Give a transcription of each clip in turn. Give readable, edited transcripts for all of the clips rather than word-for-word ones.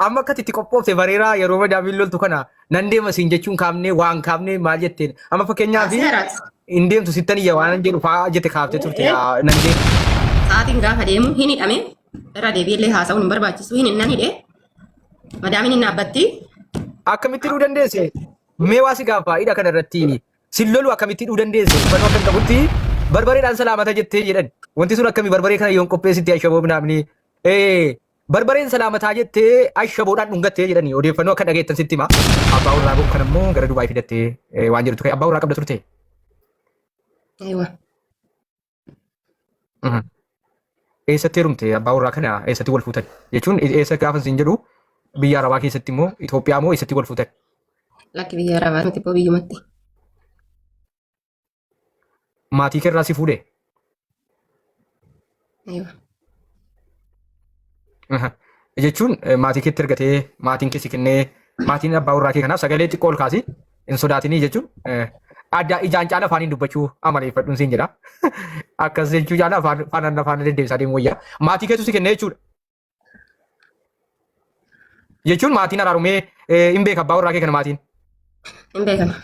Amma akkatti itti qophoofte bareeraa yeroo madaamiin loltu kana nan deema siin jechuun kaafnee waan kaafnee maal jetteen. Amma fakkeenyaaf Kaaseeraati. hin deemtu sittan iyya waan jedhu fa'aa jette kaaftee turte yaa, nan deema. Sa'aatiin gaafa deemu hin hidhame irra deebi'ellee haasa'uun hin barbaachisu hin nan hidhe madaamiin hin dhaabbatti. Akkamitti hidhuu dandeesse? Mee waa si gaafa hidha kana irratti sin lolu akkamitti hidhuu dandeesse? Uffannoo akkan qabutti barbareedhaan salaamata jettee jedhan. Wanti sun akkami barbaree kana yoon qopheessitti ashaboo minaamni. Barbareen salaamataa jettee ashaboodhaan dhungattee jedhani odeeffannoo akka dhageettan sitti hima. Abbaa warraa koo kan immoo gara Dubaay fidattee waan jedhutu ka'e. Abbaa warraa qabda turte. Eewa. Eessatti heerumte abbaa warraa kana eessatti wal fuutan? Jechuun eessa gaafa siin jedhu biyya Arabaa keessatti immoo Itoophiyaa moo eessatti wal fuutan? Lakki biyya Arabaa miti boo biyyumatti. Maatii keerraa si fuudhe? Eewa. Aha. Jechuun maatii keetti ergatee maatiin kee si kennee maatiin abbaa warraa kee kanaaf sagalee xiqqoo ol kaasi hin sodaatinii jechuun adda ijaan caala afaaniin dubbachuu amaleeffadhuun siin jedha. Akkas jechuu caala afaan afaan afaan deddeebisaa deemuu wayya. Maatii keetu si kennee jechuudha. Jechuun maatiin araarumee hin beeka abbaa warraa kee kana maatiin. Hin beekama.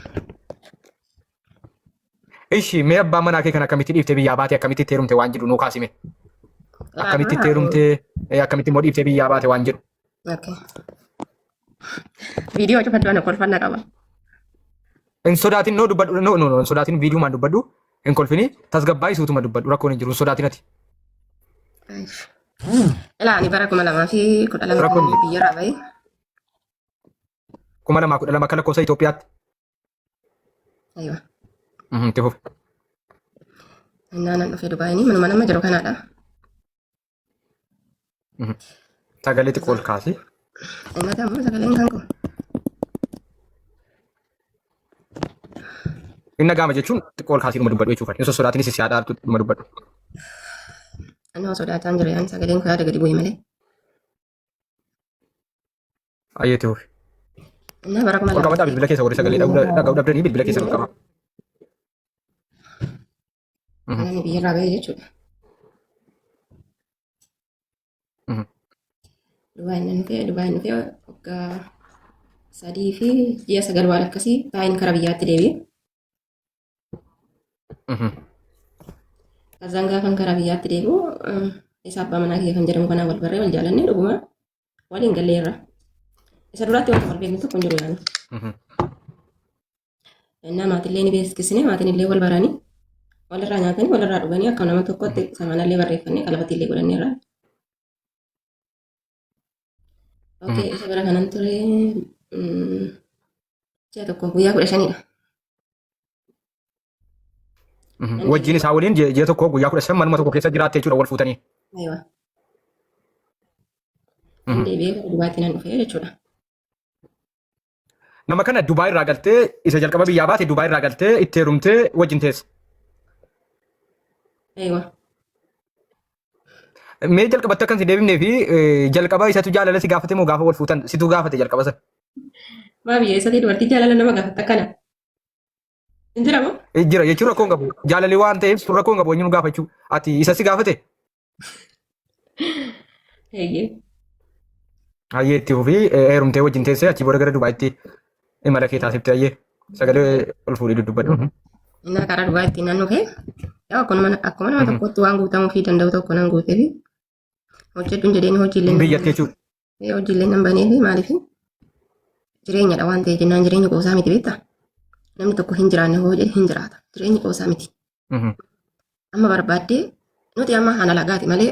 Ishi mee abbaa manaa kee kana akkamitti dhiiftee biyyaa baate akkamitti itti heerumte waan jedhu nuu kaasime. Akkamitti itti heerumte akkamitti immoo dhiiftee biyyaa baate waan jedhu. Okay. Viidiyoo cufadhu ana kolfanna qaba. Hin sodaatin no dubbadhu no no no hin sodaatin viidiyoomaan dubbadhu hin kolfini tasgabbaa'ii suutuma dubbadhu rakkoon hin jiru hin sodaatin ati. Ilaa ani bara 2012 Rakkoon hin jiru. biyyarraa bahe. 2012 akka lakkoofsa Itoophiyaatti. Aywa. Itti fufi. Innaan an dhufe Dubaayini manuma nama jiru kanaadha. Sagalee xiqqoo ol kaasi. Inni ammoo sagaleen kan koo. Inni gaama jechuun xiqqoo ol kaasii dhuma dubbadhu jechuudha. Hin sossodaatinis si haadha dhuma dubbadhu. Ani sodaachaa hin jiru yaan sagaleen koo yaada gadi bu'e malee. Ayyeetti fufi. Innaa bara kuma Ol qabadhaa bilbila keessa warri sagalee dhaga'uu dhabdanii bilbila keessa ol qabaa. Ani biyyarraa ba'e jechuudha. Dubaay nan dhufee Dubaay dhufee waggaa 3 fi ji'a 9 waan akkasii taa'een kara biyyaatti deebi'e. Kazaan gaafan karaa biyyaatti deebi'u isa abbaa manaa kiyya kan jedhamu kanaan wal barree wal jaalannee dhuguma waliin galleerra. Isa duraatti wanta wal beeknu tokko hin jiru yaani. Innaa maatillee ni beeksisne maatiin illee wal baranii walirraa nyaatanii walirraa dhuganii akka nama tokkotti samanallee barreeffannee qalabatiillee godhanneerra. Okay, isa bara kanan ture ji'a tokko guyyaa 15dha. Wajjin isaa waliin ji'a tokko guyyaa 15 manuma tokko keessa jiraatte jechuudha wal fuutanii. Aywa. Nan deebi'ee gara Dubaatti nan dhufe jechuudha. Nama kana Dubaay irraa galtee isa jalqaba biyyaa baate Dubaay irraa galtee itti heerumtee wajjin teesse. Aywa. Mee jalqabatti akkan si deebifnee fi jalqaba isatu jaalala si gaafate moo gaafa wal fuutan situ gaafate jalqaba sana? Maa biyya eessatii dubartii jaalala nama gaafatta akkana? Hin jira moo? Jira jechuun rakkoo hin qabu. Jaalalli waan ta'eef sun rakkoo hin qabu eenyuun gaafachuu. Ati isa si gaafate? Eeyyee. Hayyee itti fufii heerumtee wajjin teessee achii booda gara Dubaayitti imala kee taasifte hayyee sagalee ol fuudhii dubbadhu. Innaa karaa Dubaayitti nan dhufe. Yaa akkuma nama tokkotti waan guutamuu fi danda'u tokko nan guutee fi hojjedhuun jedheen hojiilee Biyyatti jechuudha. Hojiilee nan banee fi maaliif jireenyadha waan ta'eef jennaan jireenyi qoosaa miti beektaa. Namni tokko hin jiraanne hoo jedhe hin jiraata. Jireenyi qoosaa miti. Amma barbaaddee nuti amma hana lagaati malee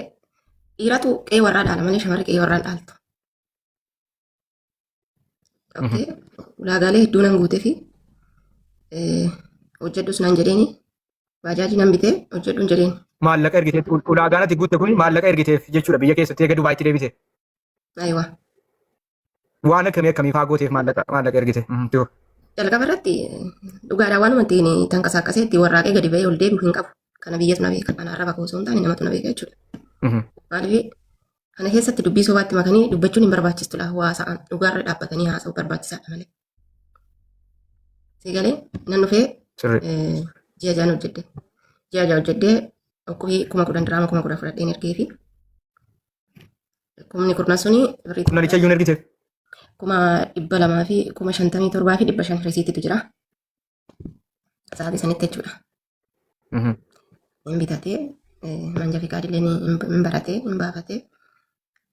dhiiratu qe'ee warraa dhaala malee shamarri qe'ee warraa hin dhaaltu. Okay. Ulaagaalee hedduu nan guutee fi hojjedhus nan jedheeni baajaajii nan bitee hojjedhuun jedheeni. Maallaqa ergiteef ulaagaan ati guutte kun maallaqa ergiteef jechuudha biyya keessatti eega Dubaayitti deebite. Ayiwa. Waan akkamii akkamii faa gooteef maallaqa ergite? Tiyoo. Jalqaba irratti dhugaadhaan waanuma ittiin tanqasaaqasee itti warraaqee gadi ba'ee ol deebi'u hin qabu. Kana biyyatu na beeka. Kana arraba koo osoo hin taane namatu na beeka jechuudha. Maaliif kana keessatti dubbii sobaatti makanii dubbachuun hin barbaachistu laa haasa'an dhugaarra dhaabbatanii haasa'u barbaachisaadha malee. Sigalee nan dhufee Sirrii. ji'a ja'an hojjedhe. Ji'a ja'a hojjedhee dhukkubii 10,000 diraama 10,000 fudhadheen ergee fi kumni kurnan suni birrii Kurnanicha iyyuu hin ergiteef. 200,000 fi 57,500 risiititu jira. Sa'aatii sanitti jechuudha. Hin bitatee, manja fiqaadillee hin baratee, hin baafatee.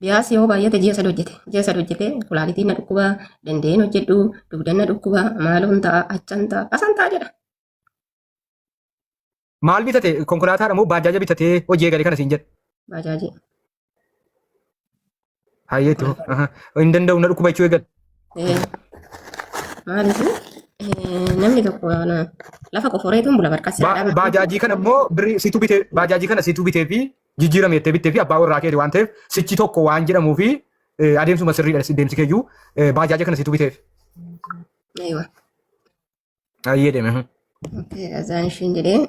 Biyaas yoo baay'ate ji'a 3 hojjete. Ji'a 3 hojjete, kulaalitiin na dhukkuba, danda'een hojjedhu, dugdan na dhukkuba, maaloon ta'a, achan ta'a, asan ta'a jedha. Maal bitate? Konkolaataadha moo baajaaja bitatee hojii eegale kana siin jedhe? Baajaajii. Hayyeetti hin danda'u, na dhukkuba jechuu eegale. Maaliif namni tokko lafa qoforeetuun bula barqas. Baajaajii kana immoo birrii situ bitee, baajaajii kana situ bitee fi jijjiirame jettee bittee fi abbaa warraa keeti waan ta'eef, sichi tokko waan jedhamuu fi adeemsuma sirriidha deemsi keeyyuu, baajaaja kana situ biteef. Aywa. Hayyee, deeme. Okay, azaan ishiin jedhee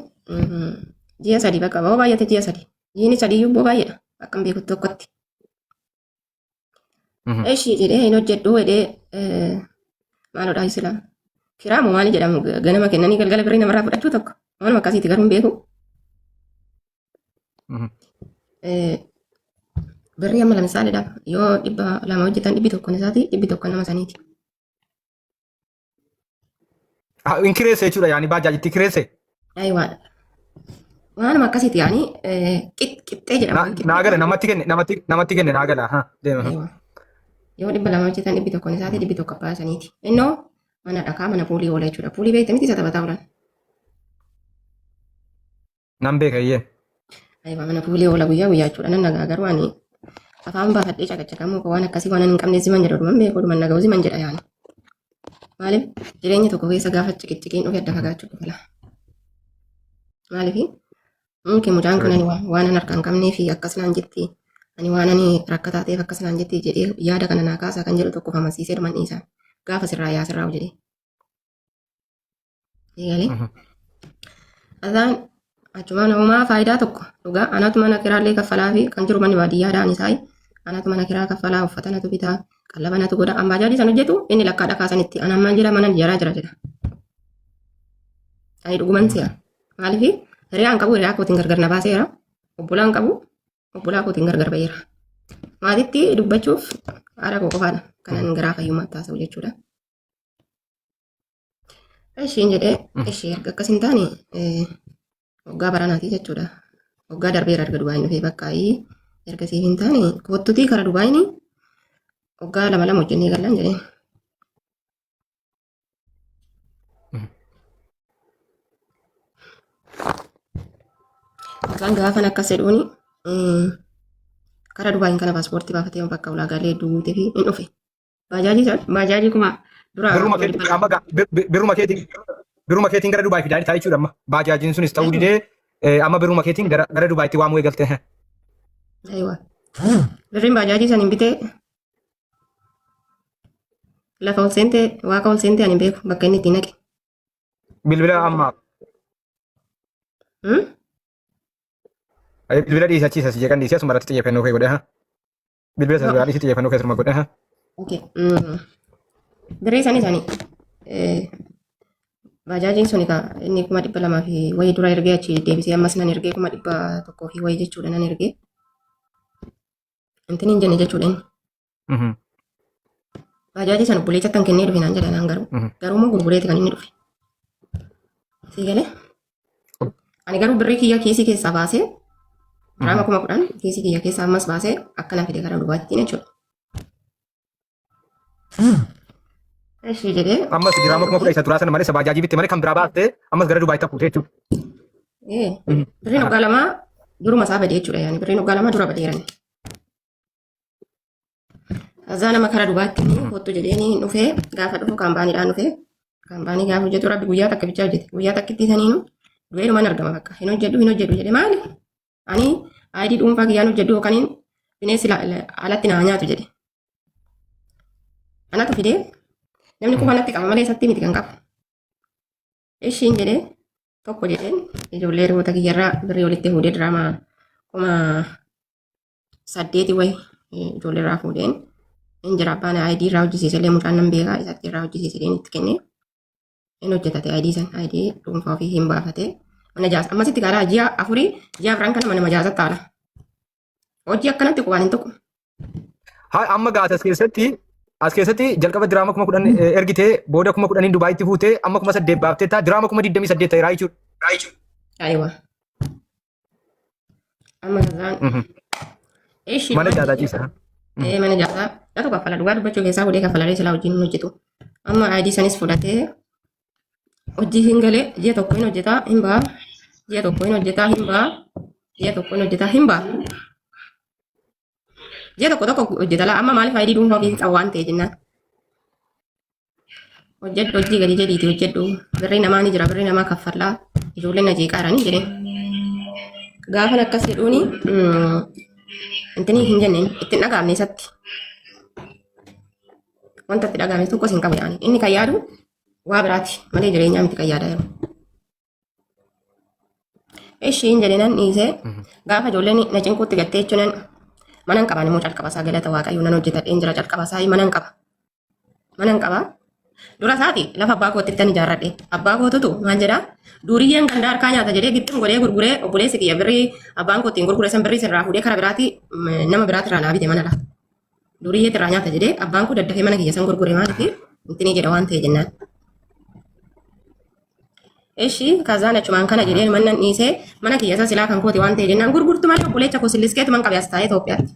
ji'a 3 bakka ba'oo baay'ate ji'a 3. Ji'ni sadiyyuu boo baay'eedha. Akkam beekutti tokkotti. Ishii jedhee hin hojjedhu jedhee, maalodhaa sila. Kiraamu maali jedhamu, ganama kennanii galgala birrii namarraa fudhachuu tokko. Waanuma akkasiiti, garuu hin beeku. Birrii amma lamisaaleedha. Yoo 200 hojjetan, 100 isaati, 100 nama saniiti. In kireesse jechuudha, yaani baajaajitti kireesse. Aywa. Waanuma akkasiiti, yaani qixxee jedhama. Naa gala, namatti kenne, namatti kenne, naa gala. Deema. Aywa. Yoo 200 hojjetan, 100 isaati, 100 abbaa saniiti. Innoo mana dhakaa, mana puulii oola jechuudha. Puulii beekta miti, isa taphataa oolan? Nan beeka, iyyee. Aywa, mana puulii oola guyyaa guyyaa jechuudha. Nan nagaa, garuu ani afaan baafadhee caqacaqamuu waan akkasii waan hin qabne siman jedha, dhuman beeku, dhuman naga'u siman jedha yaani. Maaliif, jireenya tokko keessa gaafa ciqiciqiin dhufe adda fagaachuu dhufala. Maaliif, mumkin mucaan kun ani waan an harka hin qabnee fi akkas naan jetti, ani waan ani rakkataa ta'eef akkas naan jetti jedhee yaada kana naa kaasaa kan jedhu tokko amansiisee dhuman dhiisaan gaafa sirraa yaa sirraa jedhee. Eegalee. Azaan achumaan homaa faayidaa tokko dhugaa, anatu mana kiraallee kaffalaa fi kan jiru manni baadiyyaadhaan isaa, anatu mana kiraa kaffalaa, uffata natu bitaa, qallaba natu godha. An baajaajii san hojjetu, inni lakkaa dhakaa sanitti an ammaan jira, mana jaraa jira jedha. Ani dhuguman si'a. Maaliif, hiriyaan qabu, hiriyaa kootiin gargar na baaseera. Obbolaan qabu, obbolaa kootiin gargar ba'eera. Maatitti dubbachuuf haadha koo qofaadha. Kanan garaa fayyummaa taasa'u jechuudha. Ishiin jedhee, ishee erga akkas hin taane, waggaa baranaatii jechuudha. Waggaa darbeera erga Dubaayin dhufee, bakkaayii erga siif hin taane kottutii kara Dubaayin waggaa lama lama hojjennee gallaan jedheen. Isaan gaafan akkas jedhuuni, kara Dubaayin kana paaspoortii baafatee bakka ulaagaalee hedduu guutee fi hin dhufe. Baajaajii san baajaajii kuma dura Birruma keetiin amma birruma keetiin gara Dubaay fidaa jirta jechuudha amma. Baajaajiin sunis ta'uu didee, amma birruma keetiin gara Dubaayitti waamuu eegalte. Aywa. Birriin baajaajii san hin bitee lafa ol seentee, waaqa ol seentee, ani hin beeku bakka inni itti naqe. Bilbila amma bilbila dhiisi, achiis as jeeqan dhiisi, asuma irratti xiyyeeffannoo kee godhe. Bilbila sana biraa dhiisi, xiyyeeffannoo kee asuma godhe. Okay. Birrii sanii sanii baajaajiin suni ka inni 200,000 fi wayii dura ergee, achi deebisee ammas nan ergee, 100,000 fi wayii jechuudha nan ergee. Intin hin jenne jechuudha inni. Baajaajii sana obboleessa kan kennee dhufe naan jedha naan, garuu. Garuu immoo gurgureeti kan inni dhufe. Sii galee? Ani garuu birrii kiyya kiisii keessaa baasee, diraama 10,000 kiisii kiyya keessaa ammas baasee akkana fide gara dubaattiin jechuudha. Ishii jedhee. Ammas diraama 10,000 isa duraa sana malee, isa baajaajii bitte malee, kan biraa baastee ammas gara Dubaayitti hafuute jechuudha. Birriin waggaa 2 duruma isaa badee jechuudha, yaani birriin waggaa 2 dura badeerani. Azaa nama kara dubaatti kottu jedheeni hin dhufee, gaafa dhufu kaampaaniidhaan dhufee, kaampaanii gaafa hojjetu rabbi guyyaa takka bichaa hojjete, guyyaa takkitti saniinu du'eerumaan argama, bakka hin hojjedhu hin hojjedhu jedhe. Maali, ani aayidii dhuunfaa kiyyaan hojjedhu yookaan bineensi alatti naa nyaatu jedhe. Anatu fidee, namni quba natti qaba malee isatti miti kan qabu. Ishiin jedhee tokko jedheen, ijoollee hiriyoota kiyyarraa birrii walitti fuudhee, diraama 8,000 wayi ijoollee irraa fuudheen hin jira, abbaan ID irraa hojjisiise illee mucaan nan beekaa, isatti irraa hojjisiise itti kennee hin hojjetate. ID san, ID dhuunfaa ofii hin baafate. Mana jaasa ammasitti karaa ji'a 4, ji'a 4 kana mana majaasa taala hojii akkanatti qubaan hin tuqu. Haa, amma gaatas keessatti As keessatti jalqaba diraama 10,000 ergitee booda 10,000n Dubaayitti fuutee amma 8,000 baaftee taa diraama 28,000 ta'eera jechuudha. Ayiwa. Amma kazaan. Ishi Mana jaataa ciisa. Ee mana jaataa. Natu kaffala dhugaa dubbachuu keessaa fuudhee kaffalaree silaa hojiin hin hojjetu. Amma ID sanis fudhatee hojii hin galee ji'a tokko hin hojjetaa hin ba'a. Ji'a tokko hin hojjetaa hin ba'a. Ji'a tokko hin hojjetaa hin ba'a. Ji'a tokko tokko hojjeta laa amma maaliif ID dhuunfaa ofii qabu waan ta'e jennaan. Hojjedhu hojii gadi jedhiiti hojjedhu birrii namaa ni jira birrii namaa kaffallaa ijoolleen na jeeqaa jiranii jedheen. Gaafan akkas jedhuuni intini hin jenneen itti hin dhagaamne isatti. Wanta itti dhagaame tokkos hin qabu yaani. Inni kan yaadu waa biraati malee jireenyaa miti kan yaadaa jiru. Ishiin jedhe nan dhiise gaafa ijoolleen na cinquutti gattee jechuun nan mana hin qaban immoo calqaba isaa galata waaqayyoo nan hojjetadheen jira calqaba isaa mana hin qaba. Mana hin qaba. Dura isaati lafa abbaa kootti ittan ijaarradhe. Abbaa kootutu maal jedhaa duuriyyeen ganda harkaa nyaata jedhee gixxim godhee gurguree obboleessi kiyya birrii abbaan koo ittiin gurgure san birrii sirraa fuudhee kara biraati nama biraati irraa naa bite mana lafa. Duuriyyee irraa nyaata jedhee abbaan koo daddafee mana kiyya san gurgure maaliif intinii jedha waan ta'e jennaan. Eshi kazaan achumaan kana jedhee mannan dhiisee mana kiyya isa silaa kan kooti waan ta'e jennaan gurgurtu malee obboleecha koo silliskeetu man qabe as taa'ee Itoophiyaatti.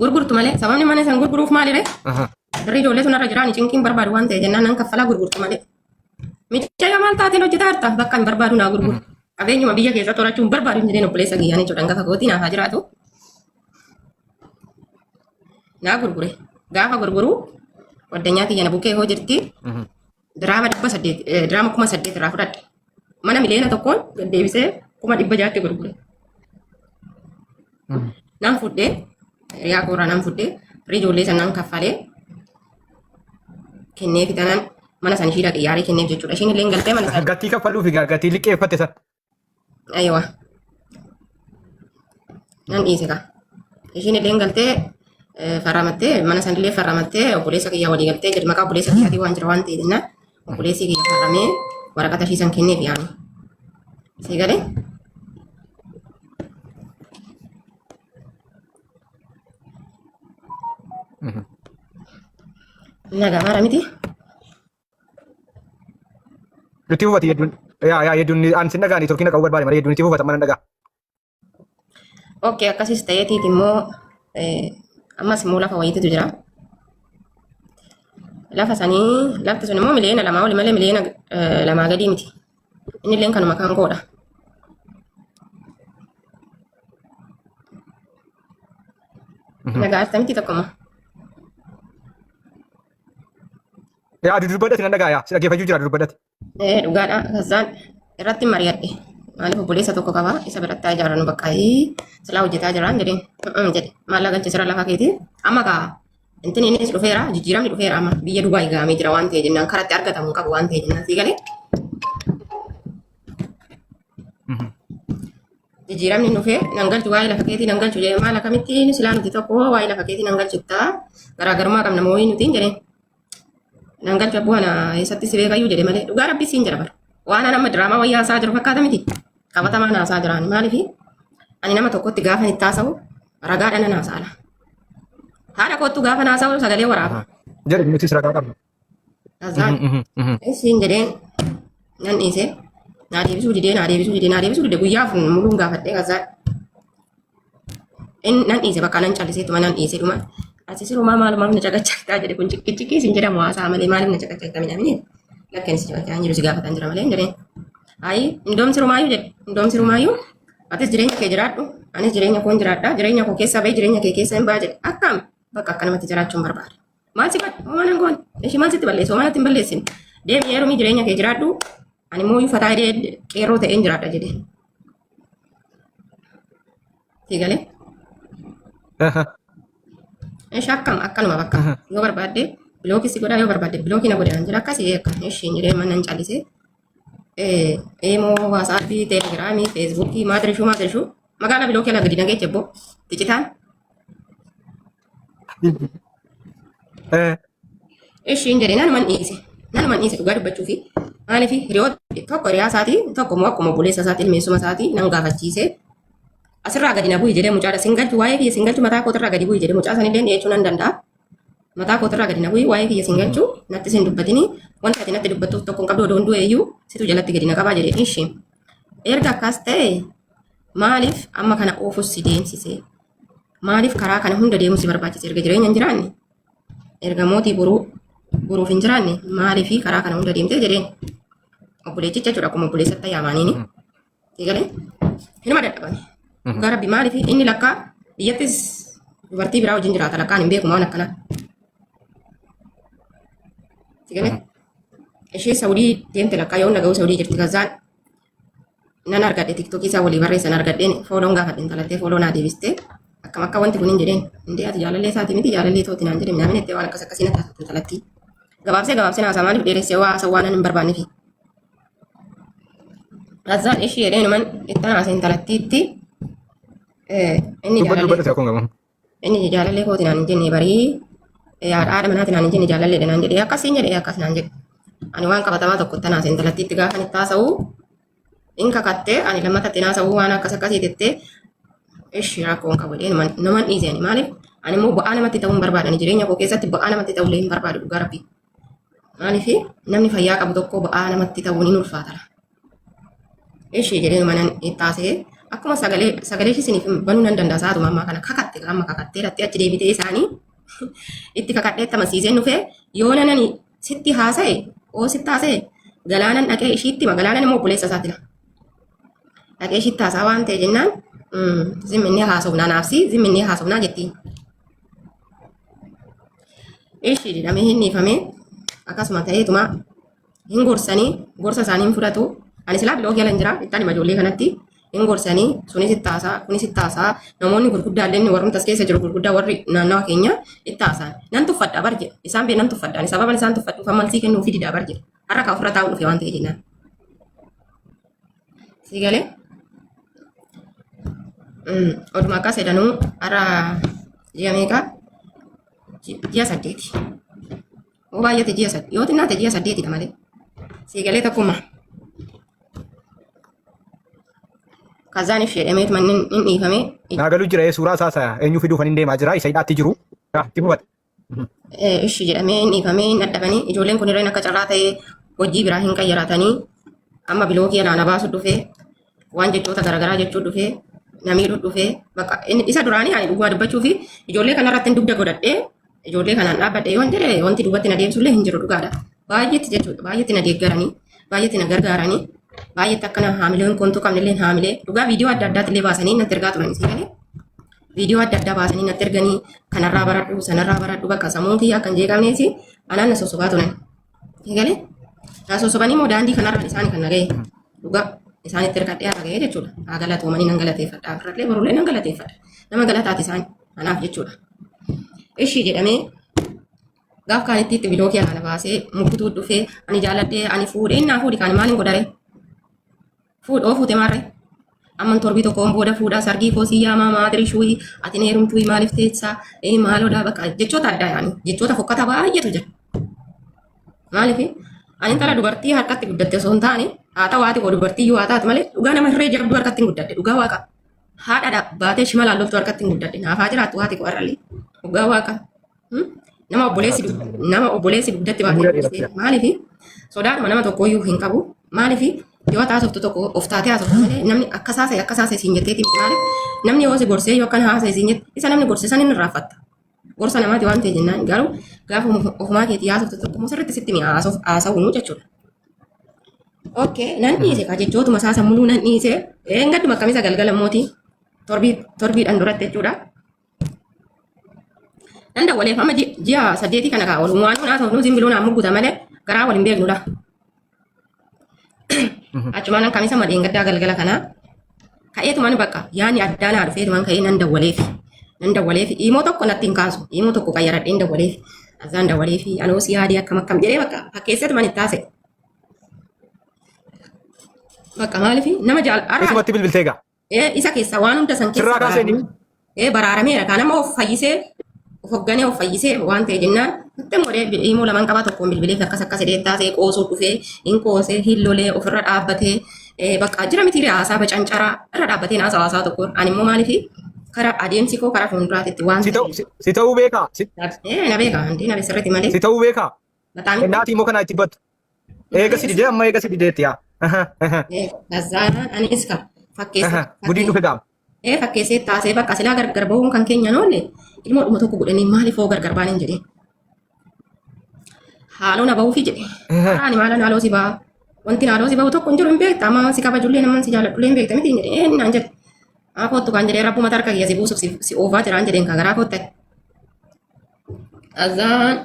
Gurgurtu malee sababni mana san gurguruuf maalire? Birrii ijoollee sun irra jiraan cinqiin barbaadu waan ta'e jennaan nan kaffalaa gurgurtu malee. Michayyo maal taateen hojjetaa jirta bakka hin barbaadu naa gurguru. Qabeenyuma biyya keessatti horachuu hin barbaadu hin jedheen obboleessa kiyyaan jechuudha hangafa kootii naaf haa jiraatu. Naa gurgure. Gaafa gurguru waddanyaa tiyya na bukkee hoo jirti. Diraama 800 diraama 8,000 irraa fudhadhe. Mana 1 miliyoona gad deebisee 600,000tti gurgure. Nan fudhee hiriyaa koorraa nan fudhee birrii ijoollee san nan kaffalee kennee fitanan mana san ishiidha qiyyaarii kenneef jechuudha. Ishiin illee galtee mana san. Gatii kaffaluufi egaa gatii liqeeffatte san. Ayiwa. Nan dhiise kaa. Ishiin illee galtee farramattee mana san illee farramattee obboleessa kiyya walii galtee jedhi maqaa obboleessa kiyyaatii waan jira waan ta'e jennaan obboleessi kiyya farramee waraqata ishii san kenneef yaani. Sii galee? Nagaa maara miti? Itti fufati hedduun. Yaa yaa hedduun an sin dhagaani turkina qabu barbaade malee hedduun itti fufata mana dhagaa. Okey akkasis ta'eetiit immoo ammas immoo lafa wayiititu jira. Lafa sanii lafti sun immoo 2 miliyoona oli malee 2 miliyoona gadii miti. Inni illeen kanuma kan koodha. Nagaa arta miti tokkoma. Yaa dudubbadhati nan dhagaa yaa si dhaggeeffachuu jira dudubbadhati. Ee dhugaadha. Kazzaan irratti mari'adhe. Maaliif obboleessa tokko qaba isa biratti haa ijaarannu bakka silaa hojjetaa jiraan jedheen. Jedhe maallaqa galche sira lafa keetii amma kaa intin innis dhufeera jijjiiramni dhufeera amma biyya Dubaay gahamee jira waan ta'e jennaan karatti argatamu hin qabu waan ta'e jennaan sii galee. Jijjiiramni dhufee nan galchu waa'ee lafa keetii nan galchu jedhee maal akkamitti silaa nuti tokko waa'ee lafa keetii nan galchittaa garaagarummaa qabna moo'ii nutiin jedheen. Nan galchu abbuu ana eessatti si beekayyuu jedhe malee dhugaa rabbi siin jedha bara. Waan an amma diraamaa wayyaa haasaa jiru fakkaata miti. Qabatamaan haasaa jiraan maaliif ani nama tokkotti gaafa itti haasa'u ragaadhaan nan haasa'a. Haadha koottu gaafa haasa'u sagalee waraaba. Jedhe nutis ragaa qabna. Kazaan siin jedheen nan dhiise. Naa deebisuu didee naa deebisuu didee naa deebisuu didee guyyaa afur muluun gaafadhee kazaan Nan dhiise bakka nan callisee tuma nan dhiise dhuma. Ati sirumaa maalumaaf na caqacaqtaa jedhe kun ciqqiciqqii sin jedhamu haasaa malee maaliif na caqacaqtaa midhaamini lakkeen si caqacaqaa hin jiru si gaafataan jira malee hin jedheen. Ayi indoom sirumaayyuu jedhe indoom sirumaayyuu atis jireenya kee jiraadhu anis jireenya koon jiraadha jireenya koo keessaa bahee jireenya kee keessa hin ba'a jedhe akkam bakka akkanumatti jiraachuun barbaada. Maal si godhe homaa nan goone ishii maal sitti balleesse homaa natti hin balleessine deemi heerumii jireenya kee jiraadhu ani immoo fataa jedhee qeerroo ta'een jiraadha jedhe. Sii galee? Ishi akkam akkanuma bakka yoo barbaadde bilookii si godhaa yoo barbaadde bilookii na godhe naan jedha akkasii akka ishiin jedhee mana hin callisee. Eemoo waasaappii teelegiraamii feesbuukii maatirishuu maatirishuu magaalaa bilookii ala gadi nageeche boo ticitaan. Ishiin jedhee nanuman dhiise. Nanuman dhiise dhugaa dubbachuu fi maaliif hiriyoota tokko hiriyaa isaatii tokko immoo akkuma obboleessa isaatii ilmeessuma isaatii nan gaafachiise. Asirraa gadi na bu'i jedhee mucaadha sin galchu waa'ee kiyya sin galchu mataa kootirraa gadi bu'i jedhee mucaa sanillee dhiyeechuu nan danda'a. Mataa kootirraa gadi na bu'i waa'ee kiyya sin galchu natti sin dubbatini wanta ati natti dubbattuuf tokko hin qabdu odoon du'e iyyuu situ jalatti gadi na qabaa jedhe ishi. Erga akkas ta'e maaliif amma kana oofus si deemsise? Maaliif karaa kana hunda deemuu si barbaachise erga jireenya hin jiraanne? Erga mootii boruu boruuf hin jiraanne maaliif karaa kana hunda deemtee jedheen? Obboleetticha jechuudha akkuma obboleessatti yaamaaniini. Eegalee hinuma dadhabame. Dhugaa rabbi maaliif inni lakkaa biyyattis dubartii biraa wajjin jiraata lakkaan hin beeku waan akkanaa. Eegalee ishee Saudii deemte lakkaa yoo naga'u Saudii jirti kazaan nan argadhe tiktookii isaa walii barreessan argadheen fooloon gaafadhe intalattee fooloo naa deebistee akkam akka wanti kun hin jedheen indee ati jaalallee isaati miti jaalallee tooti naan jedhe minaamin itti waan akkas akkasii natti haasofte intalattii. Gabaabsee gabaabsee naasaa maaliif dheeressee waa haasawaa waan hin barbaannefi. Kazzaan ishii jedhee numan itti haasee intalattiitti inni Dubbadhu jaalallee dubbadhu ta'e kun gabamu. inni jaalallee kooti naan hin jenne barii haadha manaati naan hin jenne jaalalleedha naan jedhe akkasiin jedhe akkas naan jedhe. Ani waan qabatamaa tokko itti haasee intalattiitti gaafa itti haasa'u in kakattee ani lammata itti haasa'u waan akkas akkasii jettee ishi rakkoon qabu jedhee numan dhiise ani maaliif ani immoo ba'aa namatti ta'uu hin barbaadani jireenya koo keessatti ba'aa namatti ta'uu illee hin barbaadu dhugaa rabbii. Maaliif namni fayyaa qabu tokko ba'aa namatti ta'uun hin ulfaata. Ishii jedhee manan itti haasa'ee akkuma sagalee sagalee ishii isiniif banuu nan danda'a sa'aatuma ammaa kana kakatte amma kakattee dhattee achi deebitee isaanii itti kakadhee itti amansiiseen dhufee yoo nanani sitti haasa'e oo sitti haasa'e galaanan dhaqee ishiitti hima galaanan immoo obboleessa isaatti hima. Dhaqee ishiitti haasa'a waan ta'e jennaan zimminnee haasofnaa naafsi zimminnee haasofnaa jettiin. Ishii jedhamee hin dhiifamee akkasuma ta'eetuma hin gorsanii gorsa isaanii hin fudhatu. Ani silaa biloo jala hin jira ittaan hima ijoollee kanatti hin gorsanii sunis itti haasaa kunis itti haasaa namoonni gurguddaa illee warri as keessa jiru gurguddaa warri naannawa keenya itti haasaan nan tuffadha bar jedha isaan bee nan tuffadha ani sababan isaan tuffadhuuf ammalsii kennuu fi didaa bar jedha har'a kaa ofirra taa'u dhufe waan ta'e jennaan. Si galee oduma akkas jedhanuu har'a ji'a meeqa ji'a 8. Yoo baay'ate ji'a 8 yoo xinnaate ji'a 8dha malee. Sii galee tokkummaa. Kazaan ishee jedhameetu manni hin dhiifame. Naa galuu jira suuraa isaa isa eenyu fiduuf hin deemaa jira isa hidhaatti jiru. Itti hubate. Ishi jedhamee hin dhiifamee hin dhadhabanii ijoolleen kun irreen akka carraa ta'ee hojii biraa hin qayyaratanii amma bilookii alaana baasu dhufee waan jechoota garaagaraa jechuu dhufee na miidhuu dhufee bakka inni isa duraanii ani dhugaa dubbachuu fi ijoollee kanarratti hin dugda godhadhee ijoollee kanaan dhaabbadhe yoon jedhe wanti duubatti na deemsullee hin jiru dhugaadha. Baay'eetti jechuudha baay'eetti na deeggaranii baay'eetti na gargaaranii baay'eetti akkana haamileen kontuu qabnillee haamilee dhugaa viidiyoo adda addaatillee baasanii natti ergaa turan isin galee. Viidiyoo adda addaa baasanii natti erganii kanarraa baradhu sanarraa baradhu bakka sammuun kiyya akka hin jeeqamneesi anaan na sossobaa turan. Egalee na sossobanii immoo daandii kanarraan isaan kan na ga'e dhugaa isaanitti ergadhee har'a ga'e jechuudha. Haa galatoomanii nan galateeffadha. Har'allee borullee nan galateeffadha. Nama galataati isaan anaaf jechuudha. Ishii jedhamee gaaf kaanitti itti bilookii alaana baasee mukkutuu dhufee ani jaaladhee ani fuudhee innaa fuudhi kaani maaliin godhare Fuudhoo fuute maarree. Amman torbii tokkoon booda fuudhaa sargii koo sii yaamaa maadiri shuuyi ati hin heerumtuuyi maaliif teessaa ee maaloodhaa bakka jechoota addaa yaani jechoota fokkataa baay'eetu jira. Maaliif ani intala dubartii harkatti guddatte osoo hin taane haa ta'u haati koo dubartii iyyuu haa taatu malee dhugaa nama hirree jabduu harkatti hin guddadhe dhugaa waaqa. Haadha baatee shimalaan loltuu harkatti hin guddadhe naaf haa jiraattu haati koo har'allee dhugaa waaqa. Nama obboleessi nama obboleessi dugdatti baatee guddise maaliif sodaadhuma nama tokkooyyuu hin qabu maaliif yoo haasoftu tokko of taatee haasoftu malee namni akkas haasa'e akkas haasa'e siin jetteeti miti maaliif namni yoo si gorsee yoo akkana haasa'e siin jette isa namni gorse san inni irraanfatta. Gorsa namaati waan ta'e jennaan garuu gaafa ofumaa keetii haasoftu tokko immoo sirriitti sitti mi'a haasa'uun jechuudha. Okay, nan dhiise kaa jechootuma isaa sammuu nan dhiise. Eengadduma akkamisa galgala mootii torbii torbiidhaan duratti jechuudha. Nan dawwaleef amma ji'a 8 kana kaa walumaa nuun haasofnu zimbiluu naan mugguta malee garaa wal hin beeknudha. Achumaan an kamisa madeen gaddaa galgala kanaa ka'eetumaan bakka yaani addaa naa dhufeetumaan ka'ee nan dawwaleef. Nan dawwaleef imoo tokko natti hin kaasu imoo tokko qayyaradheen dawwaleef. Azaan dawwaleef anoo si yaadee akkam akkam jedhee bakka fakkeesseetumaan itti haasa'e. Bakka maaliif nama jaal har'a Isumatti bilbiltee egaa. Isa keessa waan hunda san keessa Sirraa kaasee ni. Baraarameera. Kaan amma of fayyisee of hoogganee of fayyisee waan ta'e jennaan itti godhee immoo lamaan qabaa tokkoon bilbileef akkas akkas jedhee taasee qoosuu dhufee hin qoosee hin lolee ofirra dhaabbatee bakka jira miti haasaa bacancaraa irra dhaabbatee haasaa haasaa tokko ani immoo maaliif Karaa adeemsi koo karaa fuulduraatitti waan Si ta'u ta'eef. si ta'uu beekaa? Si Na beeka, hundee na sirriitti malee. si ta'uu beekaa? Bataami. Innaatii immoo kana itti battu. Eega si didee amma eega si dideetti yaa. Kazaan anis ka fakkeessa. Gudiin dhufe gaama. Fakkeessee taasee bakka silaa gargar bahuun kan keenya noolle ilmoo dhuma tokko godhanii maaliif hoo gargar baaneen jedhee. Haaloo na bahuufi jedhe. Ani maalan haaloo si baha. Wanti haaloo si bahu tokko hin jiru hin beekta. Amma si kabajullee nama si jaaladhullee hin beekta miti hin jedhe. Naan jedhe. Haa kottu kan jedhee rabbuma tarka kiyya si buusuuf si oofaa jiraan jedheen kan garaa kootte. Azaan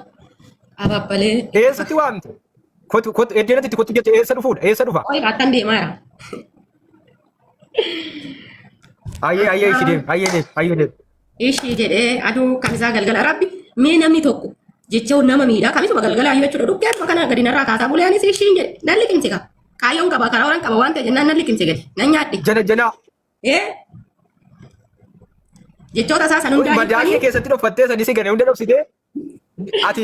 ababbalee. Eessatti waamte? Kottu kottu iddoo itti kottu jette eessa dhufuudha? Eessa dhufa? Oi kaattan deemaa jira. Ayyee ayyee ishi deem ayyee deem ayyee deem. Ishii jedhee aduu kamisaa galgala rabbi mee namni tokko jecha nama miidhaa kamisuma galgala ayyuu jechuudha dhukkee akkuma kana gadi narraa kaasaa bulee anis ishiin jedhe nan liqimse qaba. Kaayyoon qaba karaa oran qaba waan ta'e jennaan nan liqimse gadi nan nyaadhe. Jana jana Ee jechoota isaa san hundaa madaa kee hiikanii keessatti dhoffattee sanii si gane hunda dhofsitee ati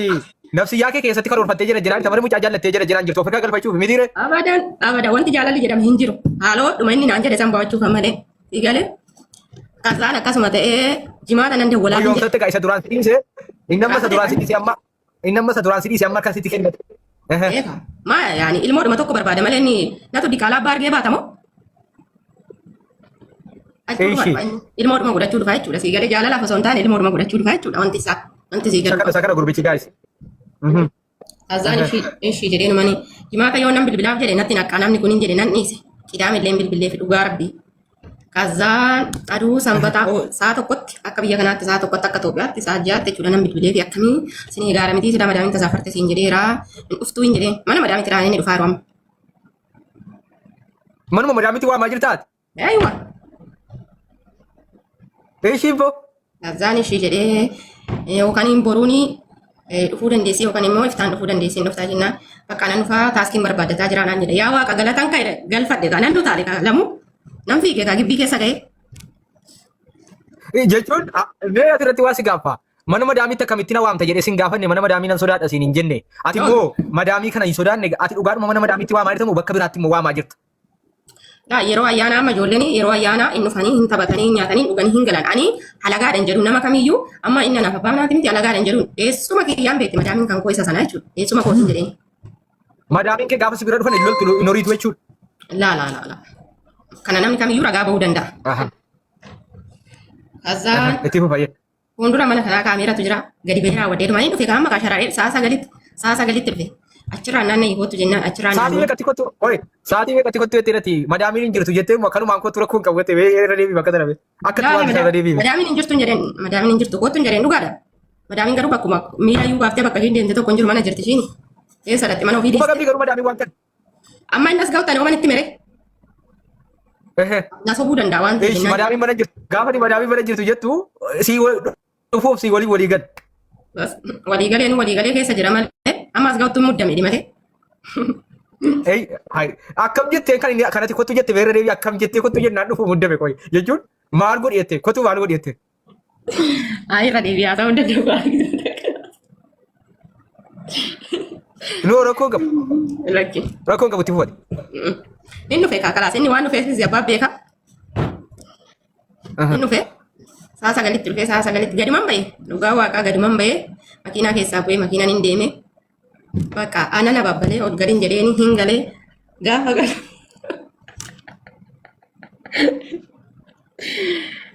nafsiyyaa kee keessatti karoorfattee jira jiraan tamara mucaa jaallattee jira jiraan jirtu ofirraa galfachuuf mitiire. Abadan abadan wanti jaalalli jedhamu hin jiru. Haaloo dhuma inni naan jedhe san ba'achuuf malee. Igalee kasaan akkasuma ta'ee jimaata nan dawwalaa hin jedhe. Yoomsatte gaa isa duraan si dhiise inni amma isa duraan si dhiise amma inni amma isa duraan si dhiise amma akkasitti kennate. Eeka. Maa yaani ilmoodhuma tokko barbaada malee inni natu diqaalaa abbaa argee baata moo? Achuudhuma Eeshi. dhufa inni. Ilmoodhuma godhachuu dhufa jechuudha. Sii galee jaalalaaf osoo hin taane ilmoodhuma godhachuu dhufa jechuudha wanti isaa. Wanti sii Isa galu. kana isa kana gurbichi gaayis. Azaan ishii ishii jedhee numani jimaata yoo nan bilbilaaf jedhe natti naqqaa namni kun hin jedhe nan dhiise. Qidaame illee bilbilee fi dhugaa rabbii. Kazaan aduu sanbataa sa'a tokkotti akka biyya kanaatti sa'a tokkotti akka Itoophiyaatti sa'a ja'aatti jechuudha nan bilbilee fi akkamii isin egaara miti sila madaamiin tasaafarte siin jedheera hin dhuftuu hin jedheen mana madaamitti raanii inni dhufaa yeroo amma. Manuma madaamitti waamaa jirtaati. Aywa. Ishiin boo. Kazaan ishii jedhee yookaan hin boruuni dhufuu dandeessi yookaan immoo iftaan dhufuu dandeessi hin dhuftaa jennaan bakka nan dhufaa taaskiin barbaaddataa jira naan jedhe yaa waaqa galatan ka'e galfadhe kaa nan dutaale kaa lamu nan fiige kaa gibbii keessa ga'e. Jechuun mee asirratti waa si gaaffa. Mana madaamiitti akkamitti na waamta jedhee sin gaafanne mana madaamii nan sodaadha siin hin jenne. Ati immoo madaamii kana hin sodaanne ati dhugaadhuma mana madaamiitti waamaa jirta moo bakka biraatti immoo waamaa jirta? Gaa yeroo ayyaanaa amma ijoolleen yeroo ayyaanaa hin dhufanii hin taphatanii hin nyaatanii hin dhuganii hin galan. Ani halagaadha hin jedhu nama kamiyyuu amma inni anaaf abbaa manaati miti halagaadha hin jedhu. Eessuma kiyyaan beekti madaamiin kan koo isa sana jechuudha. Eessuma kootiin jedheen. Madaamiin kee gaafa si bira dhufan hin loltu hin horiitu jechuudha. Laa laa laa laa. Kana namni kamiyyuu ragaa bahuu danda'a. Aha. Kazaa Itti fufa jee. Fuuldura mana kanaa kaameeratu jira. Gadi bahee raawwadhee dhuma inni dhufe kaan maqaa sharaadhee sa'a 9tti dhufe. Achirraan naanna'ii kootu jennaan achirraan Sa'aatii naanna'ii. meeqatti kottu? Oi, sa'aatii meeqatti kottu jettee irratti madaamiin hin jirtu jettee akkanumaan kottu rakkoo hin qabu jettee mee irra deebii bakka sana mee. Akka itti waan isaa irra deebii. Madaamiin hin jirtu hin jedheen madaamiin hin jirtu kootu hin jedheen dhugaadha. Madaamiin garuu bakkuma miila iyyuu baaftee bakka ishiin deemte tokko hin jiru mana jirti ishiin. Eessa dhaqxe mana ofii Kuma dhiiste. qabdii garuu madaamiin waan kana. Amma inni as ga'utti ani ooman itti mere. Na sobuu danda'a waan ta'eef. Eeshi madaamiin mana jirtu gaafa ni madaamiin mana jirtu jettu sii dhufuuf sii walii walii gal. Bas, Walii galee nu walii galee keessa jira malee amma as ga'utti muddame malee. Ei, hai. Akkam jettee kan inni kanatti kottu jette beerra deebii akkam jettee kottu jennaan dhufu muddame qoy jechuun maal godhi jette kottu maal godhi jette. Haa irra deebi'aa ta'uu danda'u. Noo rakkoo qabu Lakki. rakkoo qabu itti fufate. Inni dhufe kaa kalaas inni waan dhufeefis abbaa beeka. Inni dhufe sa'a 9tti dhufe sa'a 9tti gaduman bahe dhugaa waaqaa gaduman bahe makiinaa keessaa bu'ee makiinaan hin deeme. Bakka anan ababbalee ol galin jedheeni hin galee gaafa galu.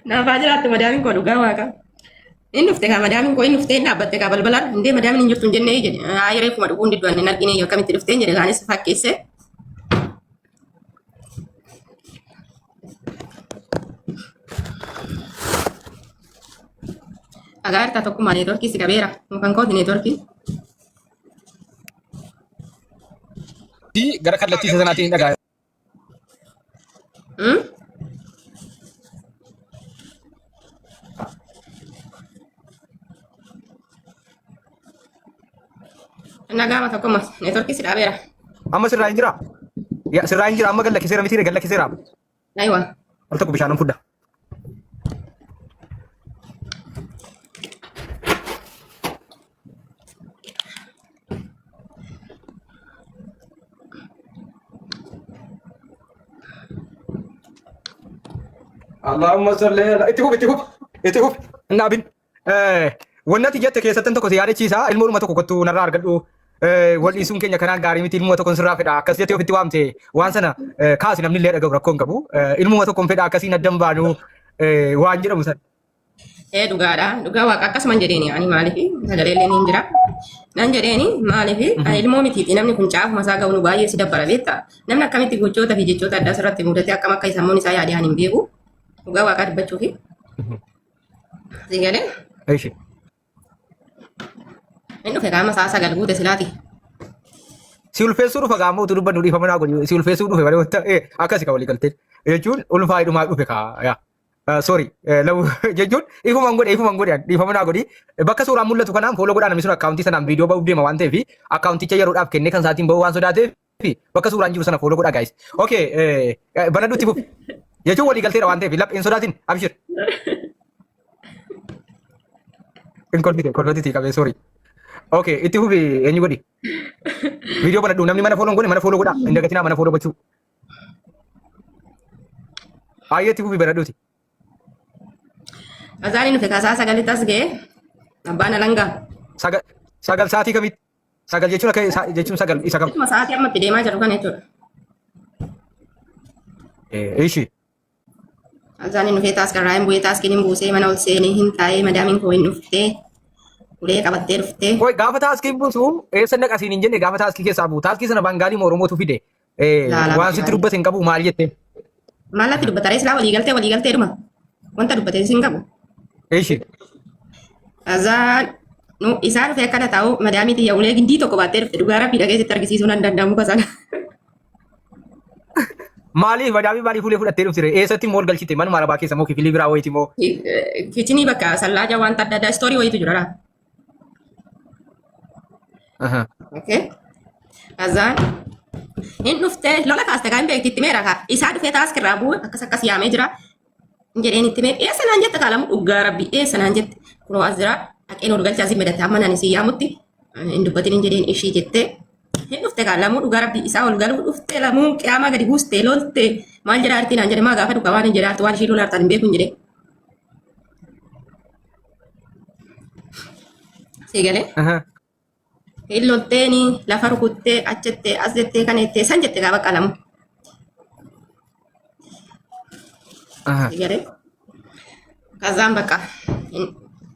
Naafaa jiraattu madaamiin koo dhugaa waaqa. Inni dhufte kaa madaamiin koo inni dhuftee hin dhaabbatte kaa balbalaan hin dee madaamiin hin jirtu hin jennee jedhe. Haa reefuma dhuguu hin diddu ani hin argine akkamitti dhuftee hin jedhe kaanis fakkeesse. Dhagaa irtaa tokkummaa neetworkii si qabeera. Mukan kooti neetworkii. Gara kallattii isa sanaatiin hin dhagaa. Hmm? Nagaama tokkummaa neetworkii si dhaabeera. Amma sirraa hin jiraa? Yaa sirraa hin jira amma gad lakkiseera mitiire gad lakkiseera. Aywa. Al tokko bishaanan fudda. Allahumma salli ala itti fufi itti fufi. Itti fufi. Hin dhaabin. Wannati jette keessattan tokko si yaadachiisa. Ilmoodhuma tokko kottu narraa argadhu. Wal dhiisuun keenya kanaan gaarii miti, ilmuma tokkon sirraa fedha akkas jettee ofitti waamte. Waan sana kaasi, namni illee dhaga'u rakkoo hin qabu. Ilmuma tokkon fedha, akkasiin addan baanu waan jedhamu sana. Ee, dhugaadha. Dhugaa waaqa akkasuman jedheeni ani, maaliif sagalee illee ni jira. Nan jedheeni, maaliif ani ilmoo mitiiti, namni kun caafuma isaa ga'u nu baay'ee si dabbara beekta. Namni akkamitti gochoota fi jechoota addaa sirratti mudate akkam akka sammuun isaa yaadee ani hin beeku. Dhugaa waaqaa dubbachuufi. Si galee Ishi. inni dhufe qaama isaa 9 guute silaati. Si ulfeessuu dhufa gaammoo utuu dubbannu, dhiifama naa godhi, si ulfeessuu dhufe malee wanta akkasi ka walii galtee jechuun ulfaa'idhumaa dhufe kaa yaa. Sorry, lamu jechuun ifuman godhe, ifuman godhe, dhiifama naa godhi. Bakka suuraan mul'atu kanaan follow godhaa. Namni sun akkaawuntii sanaan viidiyoo ba'uuf deema waan ta'eef, akkaawunticha yeroodhaaf kennee kan isaatiin ba'uu waan sodaateef, bakka suuraan jiru sana follow godhaa, guys. Okay, banadhutti fufi. Jechuun walii galteera waan ta'eef hin sodaatin, abshir. Hin kolfite, kolfite qabee, sorry. Okay, itti fufi, eenyu godhi. Viidiyoo banadhu, namni mana follow hin godhe mana follow godhaa. Hin dagatinaa mana follow gochuu. Baay'ee itti fufi, banadhuuti. Azaaniin dhufe kaasaa 9tti as ga'e abbaan alangaa. 9, 9 sa'aatii kamitti? 9 jechuun akka jechuun 9 isa kam? Akkuma sa'aatii amma itti deemaa jiru kana jechuudha. Ishi. Azaaniin dhufee taaskarraa hin bu'ee, taaskiin hin buusee, mana ol seenee hin taa'ee, madaamiin koo hin dhuftee, ulee qabattee dhuftee. Koi gaafa taaskiin buusu eessa naqasiin hin jenne? Gaafa taaskii keessaa bu'u taaskii sana Bangaalii moo Oromootu fide? Laalaa. Waan sitti dubbate hin qabu, maal jette? Maal natti dubbata ree? Silaa walii galtee, walii galtee dhuma. Wanta dubbate sin qabu. Ishi. Azaan nu isaa dhufee akkana taa'u, madaamii tiyya ulee gindii tokko baattee dhufte. Dhugaa rabbii dhageessitti argisiisuu nan danda'amu kasana. Maaliif madaamii, maaliif ulee fudhattee dhufte ree? Eessatti immoo ol galchite? Manuma arabaa keessa moo kifilii biraa wayiiti moo? Kichinii bakka sallaaja wanta adda addaa istoorii wayiitu jira laa. Okay. Azaan hin dhuftee lola kaaste kaa, hin beekti, itti meera kaa. Isaa dhufee taaskirraa bu'e, akkas akkas yaamee jira. Hin jedheen, itti mee, eessa naan jette kaalamu, dhugaa rabbii eessa naan jette? Kunoo as jira, dhaqeen ol galchaa si medate, amma naan si yaamutti hin dubbatin hin jedheen, ishii jettee hin dhufte kaa. Lamuu, dhugaa rabbii, isaa ol galuu dhufte, lamuu qiyaamaa gadi buuste lolte. Maal jedhaa artii naan jedhe? Maa gaafa dhugaa waan hin jedhaa arti, waan ishii lola artaan hin beeku hin jedhee. Si galee? Hin lolteeni, lafa rukuttee, achattee, as jettee, kana jettee, san jette gaafa qalamu. Si galee? Kazaan bakka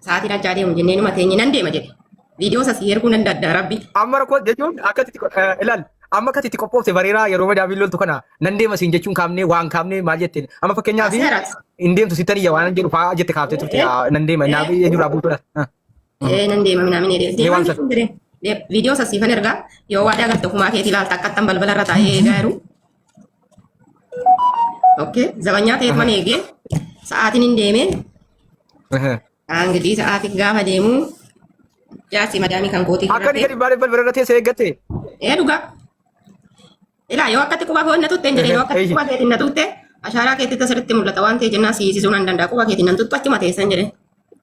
sa'aatiin ajjaa deemu jennee numa teenye, nan deema jedhe. Viidiyoo isa si erguu nan danda'a rabbi. Amma rakkoo jechuun akkatti ilaal, amma akkatti itti qophoofte bareeraa, yeroo madaamiin loltu kana nan deema siin jechuun kaafnee waan kaafnee maal jetteen? Amma fakkeenyaaf Seeraat. hin deemtu sittan iyya waan jedhu fa'aa jette, kaaftee turte, nan deema naaf eenyurraa buutuudha. Ee, nan deema minaamin jedhe. Mee Deemaa waan sana. jechuun jedhe. Viidiyoo isa siifan ergaa, yoo waadaa galte ofumaa keetii ilaalta akkattan balbala irra taa'ee eegaa jiru. Okay. Zabanyaa ta'eet mana eegee sa'aatiin hin deemee. Angidii sa'aatiin gaafa deemu jaarsi madaamii kan kootii Akka inni gadi baanee balbala irra teessee eeggatte. Ee, dhugaa. Ilaa, yoo akkatti quba koo na tutte hin jedhee, yoo akkatti quba keetiin na tutte ashaaraa keetti asirratti mul'ata waan ta'e jennaan si hiisisuu nan danda'a, quba keetiin nan tuttu, achuma teessan jedhe.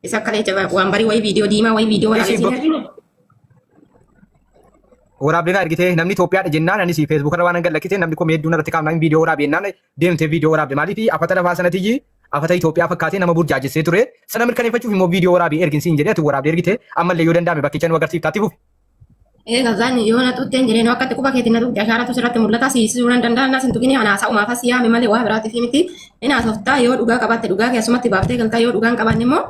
Isa akka leenca waan barii wayii viidiyoo diimaa wayii viidiyoo waraabee siin argine. Waraabdee na argite, namni Itoophiyaadha jennaan anis Facebook irra waan an gallakkise, namni komee hedduun irratti kaa'amnaan viidiyoo waraabee jennaan deemtee viidiyoo waraabde. Maaliif afata lafaa sanatiyyi afata Itoophiyaa fakkaatee nama burjaajessee ture sana mirkaneeffachuuf immoo viidiyoo waraabee ergin siin jedhee, ati waraabdee ergite. Ammallee yoo danda'ame bakkicha nu agarsiiftaatti fufi. Ee, kazaan yoo na tutte hin jedhee, yoo akkatti quba keetiin na tutte ashaaraatu sirratti mul'ata, si hiisisuu nan danda'a, nas hin tuqini, ana haasa'umaaf as yaame malee waa biraatiif miti. Inni haasoftaa, yoo dhugaa qabaatte dhugaa kee asumatti baaftee galtaa, yoo dhugaa hin qabaanne immoo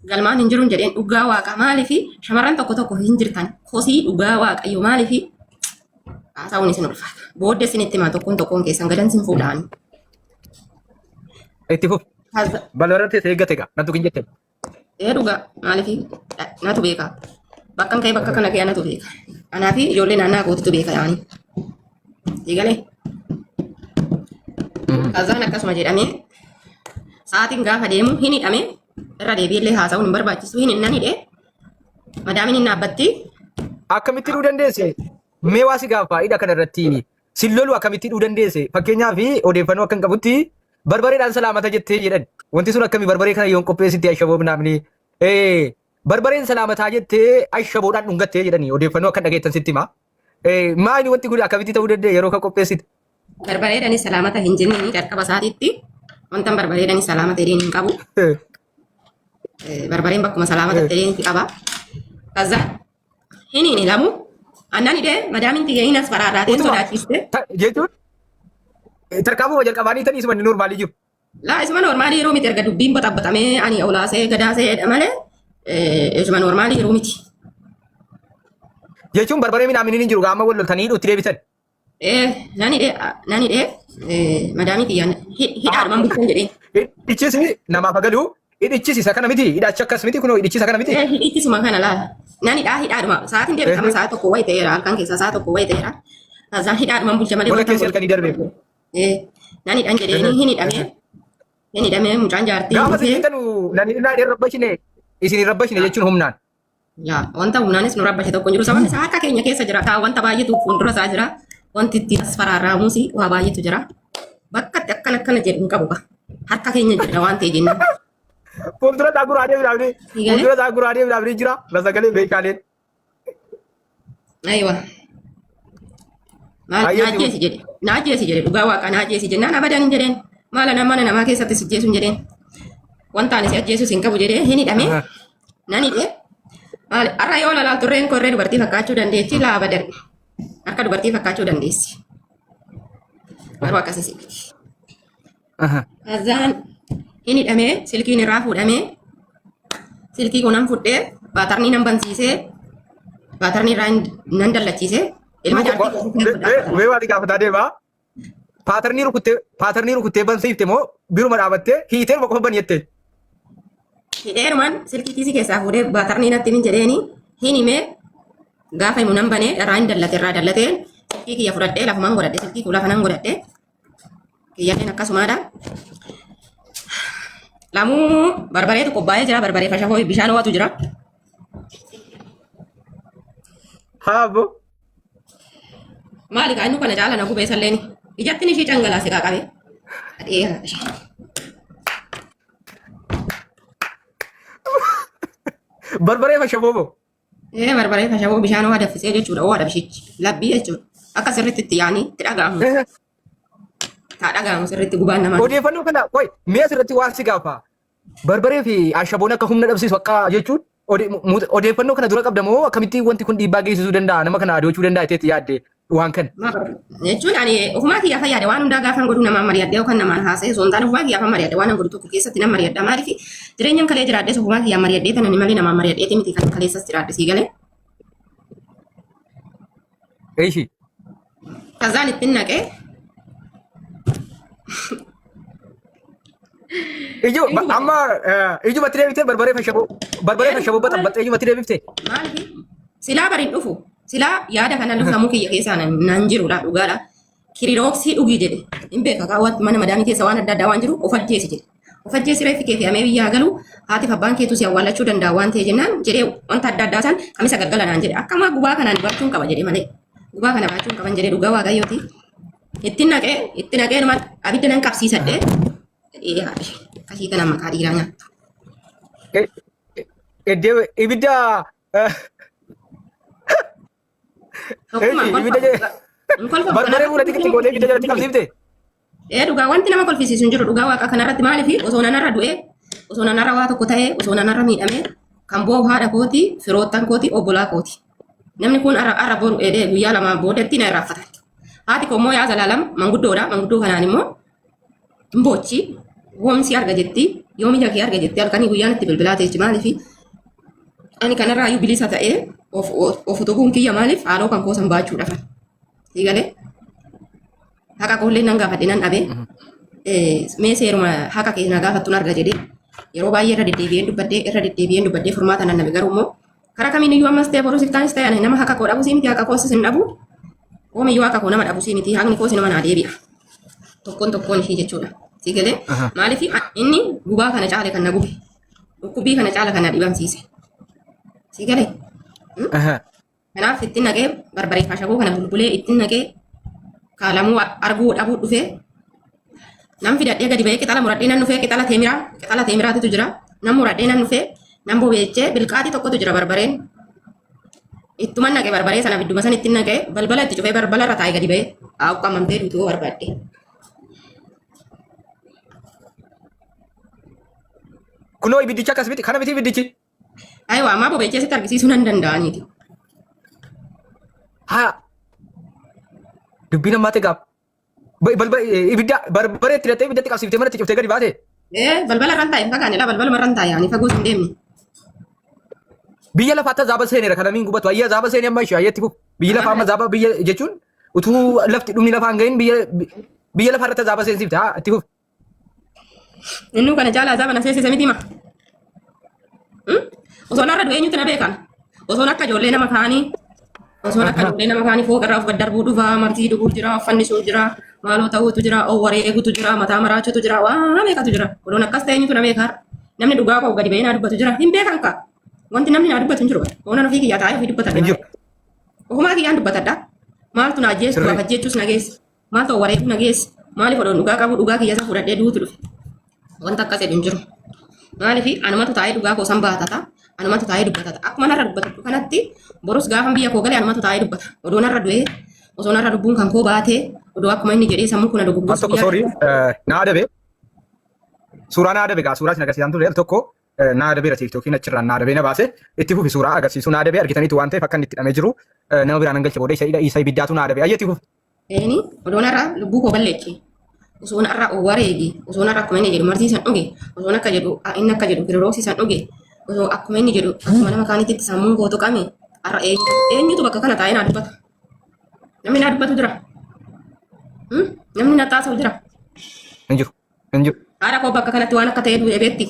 galmaan hin jiru hin jedheen. Dhugaa waaqa, maaliif shamarran tokko tokko hin jirtan kosii, dhugaa waaqayyo, maaliif haasa'uun isin ulfaata. Booddee isinitti himaa, tokkoon tokkoon keessan gadan sin fuudhaani. Itti fufi. Balbala irra teessee eeggate egaa nan tuqin jette. Ee, dhugaa, maaliif natu beeka. Bakkan ka'e, bakka kana ka'e natu beeka. Anaa fi ijoollee naannaa kootitu beeka yaani. Eegalee. Kazaan akkasuma jedhamee sa'aatiin gaafa deemu hin hidhame, irra deebi'ellee haasa'uun hin barbaachisu, hin nan hidhe, madaamiin hin dhaabbatti. Akkamitti hidhuu dandeesse? Mee waa si gaafa, hidha kana irratti sin lolu, akkamitti hidhuu dandeesse? Fakkeenyaaf odeeffannoo akka hin qabutti barbareedhaan salaamata jettee jedhan. Wanti sun akkami? Barbaree kana yoon qopheessitti ashaboo naamni barbareen salaamataa jettee ashaboodhaan dhungattee jedhani, odeeffannoo akka dhageettan sitti hima. Maali wanti kun, akkamitti ta'uu danda'e yeroo kan qopheessite? Barbareedhaanis salaamata hin jenneen, jalqaba isaatiitti wanta barbareedhaanis salaamata jedheen hin qabu. Barbareen bakkuma salaamata ta'een qaba. Kaza hin hin lamu. Annan hidhee madaamiin tiyya hin as faraarraateen Utuma sodaachiste. Jechuun tarkaanfuma jalqabaanii tanii isuma inni noormaalii jiru. Laa isuma noormaalii yeroo miti erga dubbiin baxaxaxamee ani olaasee gadaasee jedha malee isuma noormaalii yeroo miti. Jechuun barbaree midhaaminiin hin jiru gaama wal loltanii hidhuutti deebitan. Nan hidhee nan hidhee madaamii tiyyaan hidhaadhumaan bulchan jedhee. Hidhichis namaaf agalu hidhichis isa kana miti hidhachi akkas miti kunoo hidhichis isa kana miti. Hidhichisuma kana laala. Nan hidhaa hidhaadhuma sa'aatiin deebitama sa'a tokko wayi ta'eera halkan keessaa sa'a tokko wayi ta'eera. Kazaan hidhaadhumaan bulcha malee Gola wanta keessa halkanii darbe. Nan hidhan jedheeni hin hidhamee hin hidhamee mucaan jaartii Gaafa dhufee. isin hiitanu nan hidhinaa hin rabbashine isin hin rabbashine jechuun humnaan. Yaa wanta humnaanis nu rabbashe tokko hin jiru. Sababni isaa harka keenya keessa jira. Taa wanta baay'eetu fuuldura isaa jira. Wanti ittiin as faraarraamus waa baay'eetu jira. Bakka itti akkana akkana jedhu hin qabu. Harka keenya jira waan ta'e jennaan. Fuuldura isaa guraadee bilaabni Eegalee? fuuldura isaa guraadee bilaabni jira rasagalee meeshaaleen. Aywa. Maal Baay'ee na ajjeesi jedhe. Na ajjeesi jedhe dhugaa waaqa na ajjeesi jennaan abadan hin jedheen. Maala nama mana namaa keessatti si ajjeesu hin jedheen. Wanta ani si ajjeesus hin qabu jedhee hin hidhamee. Nan hidhee. Maal har'a yoo laaltu irreen koo irree dubartii fakkaachuu dandeechi laa abadan. Harka dubartii fakkaachuu dandeessi. Garuu akkasii si miti. Kazaan hin hidhamee silkiin irraa fuudhamee silkii koo nan fudhee baatarnii nan bansiisee baatarnii irraa nan dallachiisee ilma jaartii koo fudhee fudhaa. Mee waan gaafataa deemaa. Paatarnii rukuttee bansiifte moo biruma dhaabattee hiitee qofa bani jettee? Hidheerumaan silkii kiisii keessaa fuudhee baatarnii natti hin jedheeni hin himee gaafa himu nan banee irraa hin dallate irraa dallatee silkii kiyya fudhadhee lafumaan godhadhe silkii koo lafa nan godhadhe kiyyalleen akkasumaadha. Lamuu barbareetu qophaa'ee jira barbaree fashafoo bishaan ho'atu jira. Haabo. Maali kaa inni kana caala na gubee salleeni. Ijatti ishii cangalaase kaa qabe. Adhee Barbaree fashafoo moo? Ee barbaree fashafoo bishaan ho'aa danfisee jechuudha ho'aadha bishichi. Labbii jechuudha. Akka sirriitti itti yaanii itti dhaga'amu. Taa dhaga'amu sirriitti gubaan namaa. Odeeffannoo kana qoy mee asirratti waan si gaafa. Barbaree fi ashaboon akka humna dhabsiisu akka jechuun odeeffannoo kana dura qabda moo akkamitti wanti kun dhiibbaa geessisuu danda'a nama kana adochuu danda'a jetteetti yaadde waan kana? Jechuun ani ofumaa kiyyaa fayyade waan hundaa gaafan godhu namaan mari'adhee yookaan namaan haasa'e osoo hin taane ofumaa kiyyaa mari'adhe waan an godhu tokko keessatti nan mari'adha maaliif jireenyan kalee jiraadhes ofumaa kiyyaa mari'adhee tanan malee namaan mari'adheeti miti kan kaleessas jiraadhe sii galee. Eeshi. Kazaan ittiin naqee Iju amma ijumatti deebitee barbaree fashaboo baxabbaxee ijumatti deebifte. Maaliif silaa bari hin dhufu silaa yaada kana sammuu kiyya keessaa nan jirudha dhugaadha. Kirirooksii dhugii jedhe hin beeka kaawwat mana madaamii keessa waan adda addaa waan jiru of ajjeesi jedhe. Of ajjeesi reeffi kee fe'amee biyyaa galu haatiif abbaan keetu si awwaallachuu danda'a waan ta'e jennaan jedhee wanta adda addaa san kamisa galgala naan jedhe akkama gubaa kanaan baachuun qaba jedhe malee gubaa kana baachuun qaban jedhe dhugaa waaqayyooti. Itti naqee numa abidda nan qabsiisadhe jedhee haadhe akkasii kana maqaa dhiiraa nyaattu. Iddoo ibidda Tokkuma Eeshi, ibidda hin kolfamu. Barbaree fuula xixiqqoo gootee ibidda jalatti qabsiifte. Ee dhugaa wanti nama kolfisiisu hin jiru dhugaa waaqa kanarratti maaliif osoo nanarra du'ee osoo nanarra waa tokko ta'ee osoo nanarra miidhamee kan boo'u haadha kooti firoottan kooti obbolaa kooti. Namni kun arra arra boru eedee guyyaa lama boodatti na irraanfatan. Haati koo immoo yaa zalaalam manguddoodha manguddoo kanaan immoo hin boochi woomsi arga jetti yoom ija kee arga jetti halkanii guyyaan itti bilbilaa teechi maaliif ani kanarraayyuu bilisa ta'ee of of utubuun kiyya maaliif haaloo kan koosan baachuudhaaf. Siigalee haqa koollee nan gaafadhe nan dhabe. Mee seeruma haqa kee na gaafattuun arga jedhee yeroo baay'ee irra deddeebi'een dubbadhee irra deddeebi'een dubbadhee furmaata nan dhabe garuu immoo karaa kamiin iyyuu ammas ta'e boruu siftaanis ta'e ani nama haqa koo dhabu sii miti haqa koos hin dhabu oomiyyuu haqa koo nama dhabu sii miti haqni koos nama naa deebi'a tokkoon tokkoon ishii jechuudha. Sii galee maaliif inni gubaa kana caale kan na gube dhukkubbii kana caala kan na dhibamsiise. Sii galee. Kanaaf itti naqee barbaree fashaboo kana bulbulee itti naqee kaalamuu arguu dhabuu dhufee nan fidadhee gadi ba'ee qixala muradhee nan dhufee qixala teemiraa qixala teemiraatitu jira nan muradhee nan dhufee nan bobeechee bilqaatii tokkotu jira barbareen ittuma naqe barbaree sana bidduma san itti naqee balbala itti cufee balbala irra taa'ee gadi ba'ee haa ukkaamamtee duutuu barbaadde. Kunoo ibiddichi akkas miti kana miti ibiddichi. Ayiwa ammaa bobeechee sitti argisiisuu nan danda'aniiti. Haa dubbiin ammaa ta'e gaaf balba ibidda barbaree itti hidhattee ibiddatti qabsiiftee manatti cuftee gadi baate. Ee balbala irraan taa'e hin fagaanne laa balbaluma irraan taa'e ani fagoos hin deemne. Biyya lafaatti azaaba seeneera kana miin gubatu ayya azaaba seenee amma ishee ayyetti fufu. Biyyi lafaa amma azaaba biyya jechuun utuu lafti dhumni lafaa hin gahin biyya biyya lafaa irratti azaaba seensifte haa itti fufu. Innuu kana caalaa azaaba na seensise miti ma. Osoon har'a du'e eenyutu na beekan? Osoon akka ijoollee nama kaanii osoon akka ijoollee nama kaanii fooqa irraa of gad darbuu dhufa, martii dhuguu jira, fannisuu jira, maaloo ta'uutu jira, of wareegutu jira, mataa maraachuutu jira, waa meeqatu jira. Odoon akkas ta'e eenyutu na beeka har'a? Namni dhugaa koo gadi ba'ee naa dubbatu jira. Hin beekan kaa. Wanti namni naa dubbatu hin jiru. Oonan ofii kiyyaa taa'ee ofii dubbata. Hin jiru. Ofumaa kiyyaan dubbatadha. Maaltu na ajjeessu, Sirrii. af ajjeechuus na geessa. Maaltu of wareeguu na geessa. Maaliif odoon dhugaa qabu dhugaa kiyya isa fudhadhee duutu dhufe. Wanta akkas jedhu hin jiru. Maaliif anumatu taa'ee dhugaa koo san baatata. Anumatu taa'ee dubbatata. Akkuma narra dubbatu kanatti borus gaafa biyya koo galee anumatu taa'ee dubbata. Odoo narra du'ee osoo narra lubbuun kan koo baatee odoo akkuma inni jedhee sammuu kuna Al dogoggorsu tokko sorry na adabe suuraa na adabe gaa suuraa isin agarsiisan ture al tokko na adabeera tiiktookiin achirraan na adabee na baase itti fufi suuraa agarsiisuu na adabee argitaniitu waan ta'eef akka inni itti hidhamee jiru nama biraan galche booda isa isa ibiddaatu na adabe ayya itti fufi. Eeni odoon har'a lubbuu koo balleeche osoon har'a of wareege osoon har'a akkuma inni jedhu marzii san dhuge osoon akka jedhu inni akka jedhu kirooksii san dhuge osoo akkuma inni jedhu akkuma nama kaanitti sammuun koo tuqame har'a eenyutu bakka kana taa'ee naa dubbata. Namni naa dubbatu jira. Namni na taasa'u jira. Hin jiru. Hin jiru. Haadha koo bakka kanatti waan akka ta'e du'e beekti.